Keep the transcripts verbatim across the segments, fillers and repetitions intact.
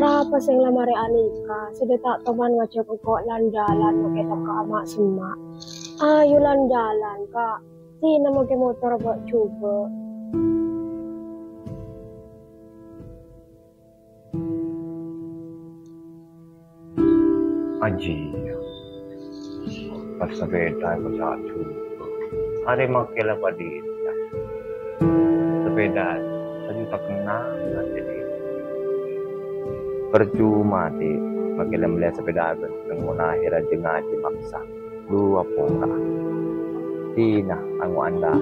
Arapa sè la marè anika, sè dâ' ta' toman ngajhâk engko' lan-jalan makè tokka' ma'-semma'. Ayo lan-jalan, Ka'. Sèna makè motor bâ' jhubâ'. Ajiyâ, pas sapèda èpacajhu. Arè makè la padhina. Sapèda sajuta kennangan jadi. Parcoma, Ti, makè la mellèya sapèda ghânteng mon ahèrra jhâ' ngajhi maksa. Dhu apora. Dina ango'an la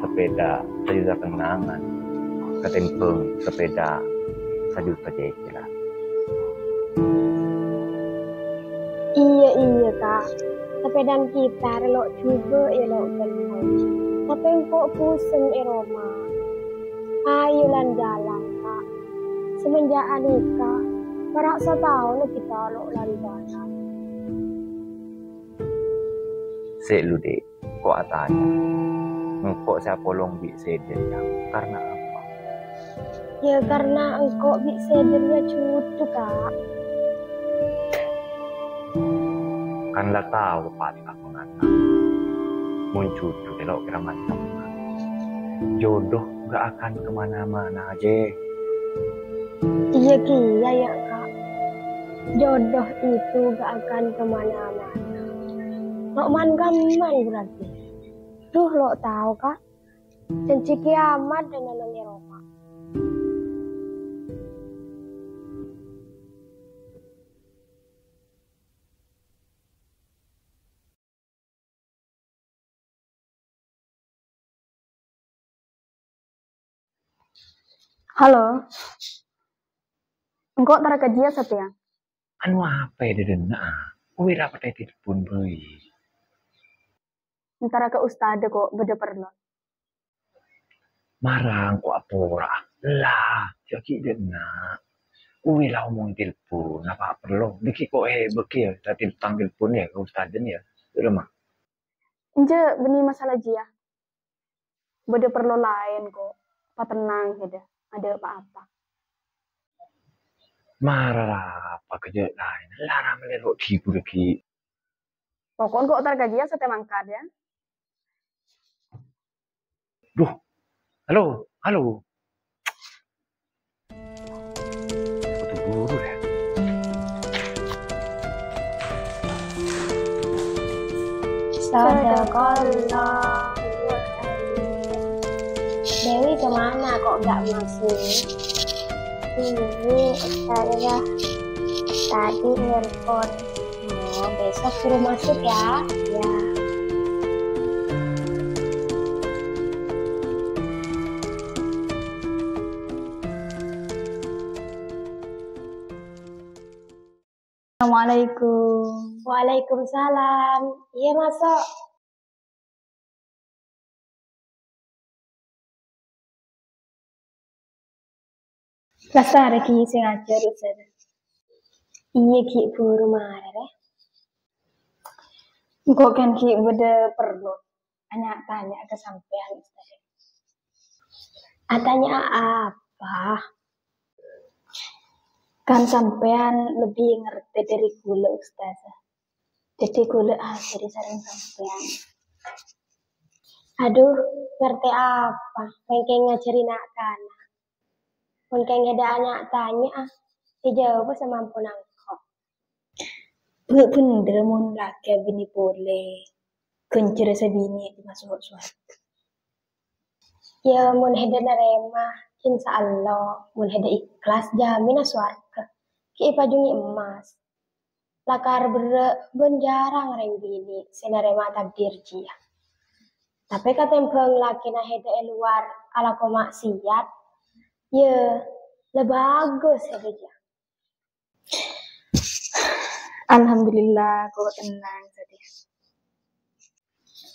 sapèda sajuta kennangan katèmbhâng sapèda sajuta cècèllan. Iyâ, iyâ, Ka'. Sapèdana kita rè lo' jhubâ' yâ lo' ghâllu. Tapè engko' bhuseng è roma. Ayo lan-jalan, Ka'. Semenjak anika, para' sataonna kita lo' lan-jalan. Sè' lu, Dik, ko' atanya. Engko' sè apolong bi' sèdhâ, yâ. Karna apa? Yâ, karna engko' bi' sèdhâ rèya jhudhu, Ka'. Kan la tao pati kaponana. Mon jhudhu tèlo' kèra mantep. Jodoh gak akan kemana-mana, Jè. Iyâ kèya, yâ, Ka'. Jodoh itu gak akan kemana-mana. Lo' man-kamman berarti. Dhu, lo' tao, Ka'. Janji kiamat dan nang è roma. Halo. Engko' tara ka jiyâ satèya. Anu apa yâ, dâdâna? Kowe ra patè telepon bhâi. Entara ka ustadz ko' bâdâ parlo. Mara engko' apora. Lah, jâ' ghi' dâ' enna'. Kowe la omong telepon, apa parlo? Dâgghi' ko' è bâgi yâ, ta' tel-, tang telepon yâ, ka ustadz yâ. Dâ' remma. Enjâ', bânnè masalah jiyâ. Bâdâ parlo laèn ko'. Patennang, yâ, dâ. Adâ' pa-apa. Mara apa kejjhâ' laèn? Lara mellè ro' ghibur ghi'. Pokokna ko' tar ka jiyâ satèya mangkat, yâ. Duh. Halo, halo. Buru-buru, yâ. Sadaqallah. Dewi kemana kok nggak masuk? Ini saya tadi nelpon. Oh, besok suruh masuk ya. Ya. Assalamualaikum. Waalaikumsalam. Iyâ, maso'. Lastarè ghi' sè ngajhâr, Ustazah. Iyâ, ghi' buru marè, rè. Engko' kan ghi' bâdâ parlo nya-tanya ka sampèyan, Ustazah. Atanya apa? Kan sampèyan lebbi ngartè dâri kaulâ, Ustazah. Dâddhi kaulâ ajhâri sareng sampèyan. Adhu, ngartè apa? Rèng kèng ngajhâri na'-kana'. Mon kèng bâdâ nya-tanya, èjâwâb samampona engko'. Bâ' bhendher mon lakè binè polè, ghânjhârrâ sè binè' maso' sowarghâ. Yâ, mon bâdâ narèma, insya Allah, mon bâdâ ikhlas, jamina sowarghâ. Ghi' èpajhungè emmas. Lakar berrâ' bân jhârâng rèng binè' sè narèma takdir jiyâ. Tapè katèmbhâng lakèna bâdâ è lowar alako ma'siyat, yâ, la bhâghus bâdâ jiyâ. Alhamdulillah, ko' tennang satèya.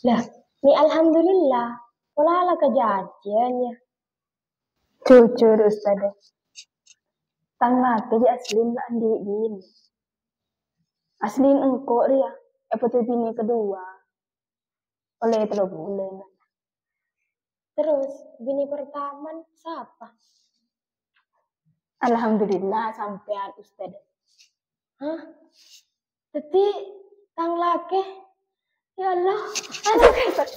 Lah, mè' alhamdulillah, pola la kajhâjhiyân, yâ. Jujur, Ustazah. Tang lakè jiyâ asli la andi' binè'. Asli engko' rèya èpadâ binè' kedua. Ollè tello bulân. Terros, binè pertama sapa? Alhamdulillah sampèyan, Ustaz. Hah? Dhâddhi tang lakè. Ya Allah, anak hebat.